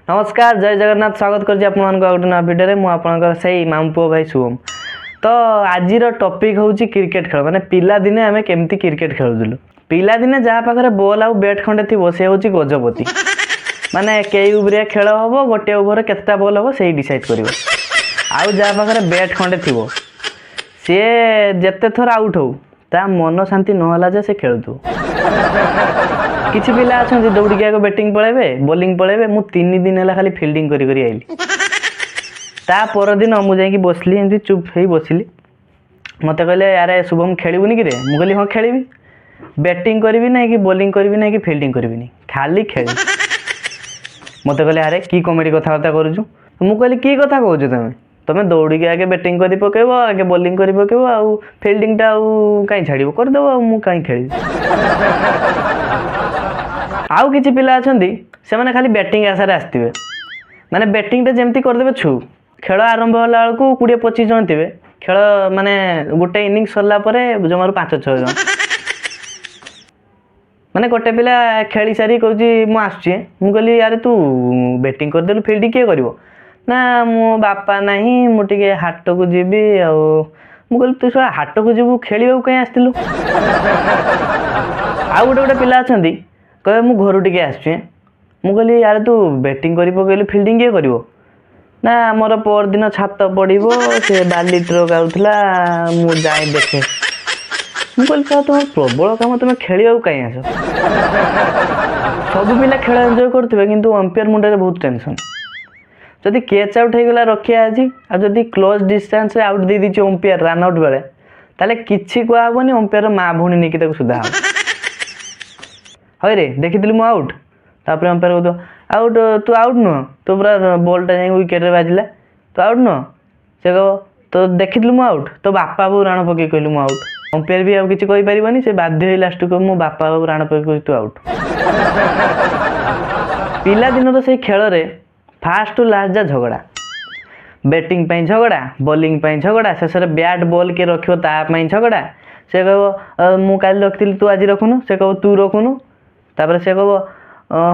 ନମସ୍କାର, ଜୟ ଜଗନ୍ନାଥ। ସ୍ୱାଗତ କରୁଛି ଆପଣମାନଙ୍କୁ ଆଉ ଗୋଟେ ନୂଆ ଭିଡ଼ିଓରେ। ମୁଁ ଆପଣଙ୍କର ସେଇ ମାମୁଁ ପୁଅ ଭାଇ ଶୁଭମ। ତ ଆଜିର ଟପିକ୍ ହେଉଛି କ୍ରିକେଟ ଖେଳ, ମାନେ ପିଲାଦିନେ ଆମେ କେମିତି କ୍ରିକେଟ ଖେଳୁଥିଲୁ। ପିଲାଦିନେ ଯାହା ପାଖରେ ବଲ୍ ଆଉ ବ୍ୟାଟ୍ ଖଣ୍ଡେ ଥିବ, ସେ ହେଉଛି ଗଜପତି। ମାନେ କେଇ ଓଭରିଆ ଖେଳ ହେବ, ଗୋଟେ ଓଭର କେତେଟା ବଲ୍ ହେବ, ସେଇ ଡିସାଇଡ଼୍ କରିବ। ଆଉ ଯାହା ପାଖରେ ବ୍ୟାଟ୍ ଖଣ୍ଡେ ଥିବ, ସିଏ ଯେତେ ଥର ଆଉଟ୍ ହଉ, ତା ମନ ଶାନ୍ତି ନହେଲା ଯେ ସେ ଖେଳୁଥିବ। କିଛି ପିଲା ଅଛନ୍ତି, ଦୌଡ଼ିକି ଆଗ ବ୍ୟାଟିଂ ପଳେଇବେ, ବୋଲିଂ ପଳେଇବେ। ମୁଁ 3 ଦିନ ହେଲା ଖାଲି ଫିଲ୍ଡିଂ କରି କରି ଆଇଲି। ତା ପରଦିନ ମୁଁ ଯାଇକି ବସିଲି, ଏମିତି ଚୁପ୍ ହେଇ ବସିଲି। ମୋତେ କହିଲେ, "ଆରେ ଶୁଭମ, ଖେଳିବୁନି କିରେ?" ମୁଁ କହିଲି, "ହଁ, ଖେଳିବି। ବ୍ୟାଟିଂ କରିବି ନାହିଁ କି ବୋଲିଂ କରିବି ନାହିଁ କି ଫିଲ୍ଡିଂ କରିବିନି, ଖାଲି ଖେଳିବି।" ମୋତେ କହିଲେ, "ଆରେ, କି କମେଡ଼ି କଥାବାର୍ତ୍ତା କରୁଛୁ?" ମୁଁ କହିଲି, "କି କଥା କହୁଛ ତମେ? ତମେ ଦୌଡ଼ିକି ଆଗେ ବ୍ୟାଟିଂ କରି ପକେଇବ, ଆଗେ ବୋଲିଂ କରି ପକେଇବ, ଆଉ ଫିଲ୍ଡିଂଟା ଆଉ କାହିଁ ଛାଡ଼ିବ? କରିଦେବ, ଆଉ ମୁଁ କାହିଁ ଖେଳିବି?" ଆଉ କିଛି ପିଲା ଅଛନ୍ତି, ସେମାନେ ଖାଲି ବ୍ୟାଟିଂ ଆଶାରେ ଆସିଥିବେ। ମାନେ ବ୍ୟାଟିଂଟା ଯେମିତି କରିଦେବେ ଛୁ। ଖେଳ ଆରମ୍ଭ ହେଲା ବେଳକୁ 20-25 ଜଣ ଥିବେ। ଖେଳ ମାନେ ଗୋଟେ ଇନିଂସ ସରିଲା ପରେ ଜମାରୁ 5-6 ଜଣ। ମାନେ ଗୋଟେ ପିଲା ଖେଳି ସାରି କହୁଛି, "ମୁଁ ଆସୁଛି।" ମୁଁ କହିଲି, "ଆରେ, ତୁ ବ୍ୟାଟିଂ କରିଦେଲୁ, ଫିଲ୍ଡିଂ କିଏ କରିବ?" ନା, "ମୋ ବାପା ନାହିଁ, ମୁଁ ଟିକେ ହାଟକୁ ଯିବି।" ଆଉ ମୁଁ କହିଲି, "ତୁ ଶଳା ହାଟକୁ ଯିବୁ, ଖେଳିବାକୁ କାହିଁ ଆସିଥିଲୁ?" ଆଉ ଗୋଟେ ଗୋଟେ ପିଲା ଅଛନ୍ତି, କହିବେ, "ମୁଁ ଘରୁ ଟିକେ ଆସୁଛି।" ମୁଁ କହିଲି, "ଆରେ, ତୁ ବ୍ୟାଟିଂ କରି ପକେଇଲୁ, ଫିଲ୍ଡିଂ କିଏ କରିବ?" ନା, "ଆମର ପରଦିନ ଛାତ ପଡ଼ିବ, ସେ ବାଲି ଟ୍ରକ୍ ଆଉଥିଲା, ମୁଁ ଯାଇ ଦେଖେ।" ମୁଁ କହିଲି, "ସାର୍, ତୁମର ପ୍ରବଳ କାମ, ତୁମେ ଖେଳିବାକୁ କାହିଁ ଆସ?" ସବୁ ପିଲା ଖେଳ ଏନ୍ଜୟ କରୁଥିବେ, କିନ୍ତୁ ଅମ୍ପାୟାର ମୁଣ୍ଡରେ ବହୁତ ଟେନସନ୍। ଯଦି କ୍ୟାଚ୍ ଆଉଟ୍ ହେଇଗଲା, ରଖିଆ ଅଛି। ଆଉ ଯଦି କ୍ଲୋଜ୍ ଡିଷ୍ଟାନ୍ସରେ ଆଉଟ୍ ଦେଇଦେଇଛି ଅମ୍ପାୟାର ରନ୍ ଆଉଟ୍ ବେଳେ, ତାହେଲେ କିଛି କୁହାହେବନି। ଅମ୍ପାୟାର ମା ଭଉଣୀ ନେଇକି ତାକୁ ସୁଧା ହେବ, "ହଇରେ, ଦେଖିଥିଲୁ ମୁଁ ଆଉଟ୍?" ତାପରେ ଅମ୍ପାୟାର କହୁଥିବ, "ଆଉଟ୍? ତୁ ଆଉଟ୍ ନୁହଁ, ତୁ ପୁରା ବଲ୍ଟା ଯାଇକି ୱିକେଟ୍ରେ ବାଜିଲା, ତୁ ଆଉଟ୍ ନୁହଁ।" ସେ କହିବ, "ତୋ ଦେଖିଥିଲୁ ମୁଁ ଆଉଟ୍? ତୋ ବାପା ବୋଉ ରାଣ ପକେଇ କହିଲୁ ମୁଁ ଆଉଟ୍।" ଅମ୍ପାୟାର ବି ଆଉ କିଛି କହିପାରିବନି। ସେ ବାଧ୍ୟ ହେଇ ଲାଷ୍ଟକୁ କହିବ, "ମୋ ବାପା ବୋଉ ରାଣ ପକେଇ କହୁଛି ତୁ ଆଉଟ୍।" ପିଲାଦିନର ସେଇ ଖେଳରେ ଫାଷ୍ଟ ଟୁ ଲାଷ୍ଟ ଯା ଝଗଡ଼ା। ବ୍ୟାଟିଂ ପାଇଁ ଝଗଡ଼ା, ବୋଲିଂ ପାଇଁ ଝଗଡ଼ା, ଶେଷରେ ବ୍ୟାଟ୍ ବଲ୍ କିଏ ରଖିବ ତା ପାଇଁ ଝଗଡ଼ା। ସେ କହିବ, "ମୁଁ କାଲି ରଖିଥିଲି, ତୁ ଆଜି ରଖୁନୁ।" ସେ କହିବ, "ତୁ ରଖୁନୁ।" ତାପରେ ସେ କହିବ,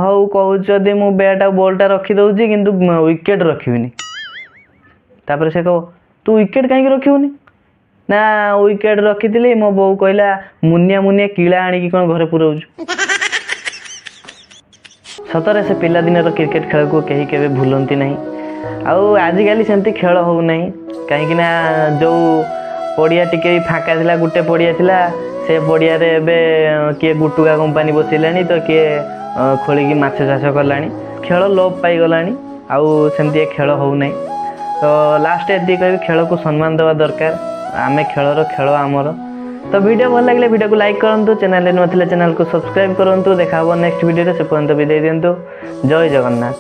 "ହଉ, କହୁଛୁ ଯଦି ମୁଁ ବ୍ୟାଟ୍ ଆଉ ବଲ୍ଟା ରଖିଦେଉଛି, କିନ୍ତୁ ୱିକେଟ୍ ରଖିବିନି।" ତାପରେ ସେ କହିବ, "ତୁ ୱିକେଟ୍ କାହିଁକି ରଖିବୁନି?" ନା, "ୱିକେଟ୍ ରଖିଥିଲି, ମୋ ବୋଉ କହିଲା, ମୁନିଆ ମୁନିଆ କିଳା ଆଣିକି କ'ଣ ଘରେ ପୁରଉଛୁ?" ସତରେ ସେ ପିଲାଦିନର କ୍ରିକେଟ୍ ଖେଳକୁ କେହି କେବେ ଭୁଲନ୍ତି ନାହିଁ। ଆଉ ଆଜିକାଲି ସେମିତି ଖେଳ ହେଉନାହିଁ, କାହିଁକିନା ଯେଉଁ ପଡ଼ିଆ ଟିକେ ବି ଫାଙ୍କା ଥିଲା, ଗୋଟେ ପଡ଼ିଆ ଥିଲା, ସେ ପଡ଼ିଆରେ ଏବେ କିଏ ଗୁଟୁକା କମ୍ପାନୀ ବସେଇଲାଣି ତ କିଏ ଖୋଳିକି ମାଛ ଚାଷ କଲାଣି। ଖେଳ ଲୋପ ପାଇଗଲାଣି, ଆଉ ସେମିତି ଏ ଖେଳ ହେଉନାହିଁ। ତ ଲାଷ୍ଟ ଏତିକି କହିବି, ଖେଳକୁ ସମ୍ମାନ ଦେବା ଦରକାର। ଆମେ ଖେଳର ଖେଳ ଆମର। ତ ଭିଡ଼ିଓ ଭଲ ଲାଗିଲେ ଭିଡ଼ିଓକୁ ଲାଇକ୍ କରନ୍ତୁ, ଚ୍ୟାନେଲରେ ନୂଆ ଥିଲେ ଚ୍ୟାନେଲକୁ ସବସ୍କ୍ରାଇବ୍ କରନ୍ତୁ। ଦେଖା ହେବ ନେକ୍ସଟ ଭିଡ଼ିଓରେ, ସେ ପର୍ଯ୍ୟନ୍ତ ବିଦାୟ ଦିଅନ୍ତୁ। ଜୟ ଜଗନ୍ନାଥ।